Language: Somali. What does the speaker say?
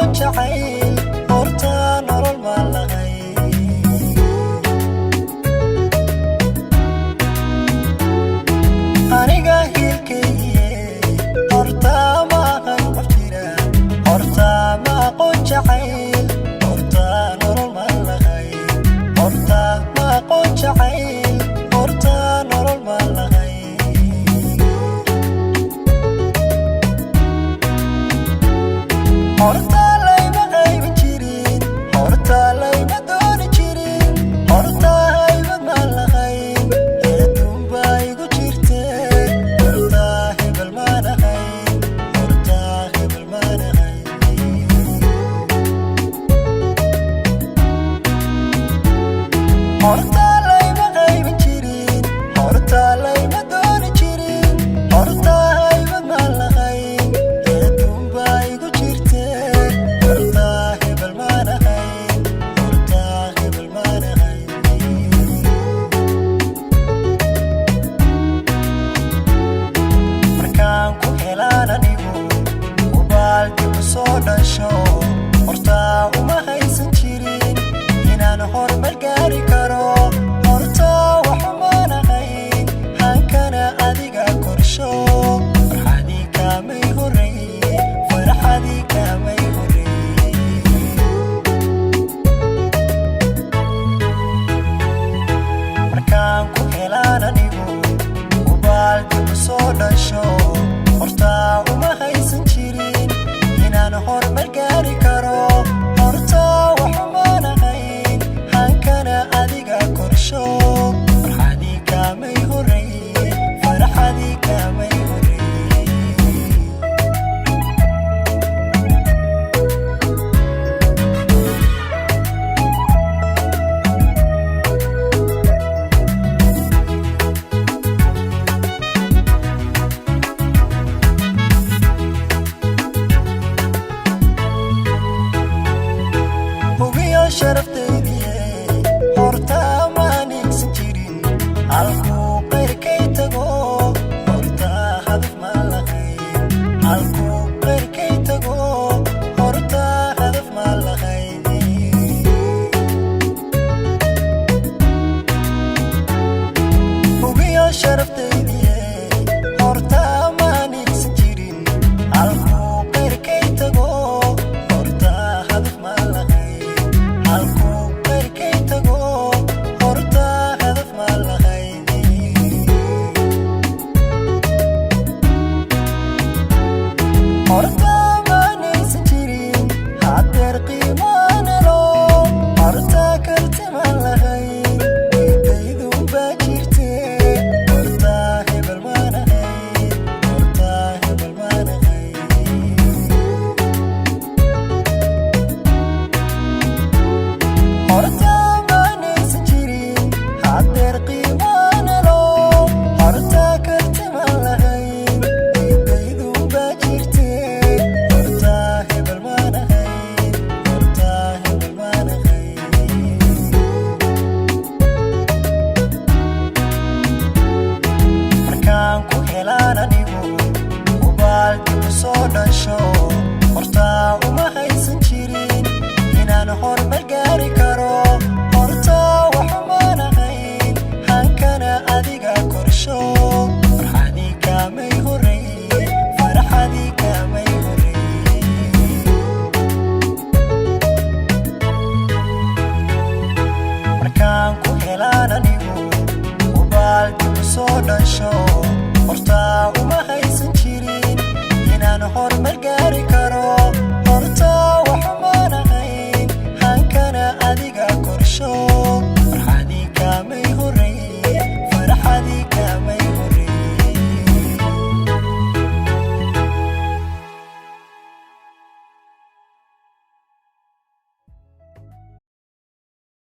aqoon jacayl, hortaa nolol maan lahay. Aniga hiilkaygiye, hortaa ma aqan qof jira, hortaa ma aqoon jacayl, hortaa nolol maan lahay, hortaa ma aqoon jacayl, hortaa nolol maan lahay. Hortaa layma qaybin jirin, hortaa layma dooni jirin, hortaa haybad maan lahayn, eedunbaa igu jirte, hortaa hebel maan ahayn, hortaa hebel maan ahayn. Hortaa layma qaybin jirin, hortaa layma dooni jirin, hortaa haybad maan lahayn, eedunbaa igu jirte, hortaa hebel maan ahayn, hortaa hebel maan ahayn. Markaan ku helaan anigu ubaaldi ku soo dhasho, hortaa uma haysan jirin inaan horumar gaari karo, hortaa waxumaan ahayn hankana adiga korsho, farxadii kaamay horey, farxadii kaamay horey. Markaan ku helaan anigu ubaaldi ku soo dhasho, hortaa uma haysan jirin inaan horumar gaari karo, hortaa waxumaan ahayn hankana adiga korsho, farxadii kaamay horey, farxadii kaamay horey. Hubiyo sharaftaydiye, hortaa maanigsan jirin halkuu qayrkay tago, hortaa hadaf maan lahayn, halkuu qayrkay tago, hortaa hadaf maan lahayn. Hubiyo sharaftaydiye, hortaa maanigsan jirin halkuu qayrkay tago, hortaa hadaf maan lahayn, halkuu qayrkay tago, hortaa hadaf maan lahayn. Hortaa maanaysan jirin haddeer qiimaanelo, hortaa kartimaan lahayn, idaydunbaa jirte, hortaa hebel maan ahayn, hortaa hebel maan ahayn. Hortaa maanaysan jirin haddeer qiimaanelo, hortaa kartimaan lahayn, idaydunbaa jirte, hortaa hebel maan ahayn, hortaa hebel maan ahayn. Markaan ku helaan anigu ubaaldi ku soo dhasho, hortaa uma hay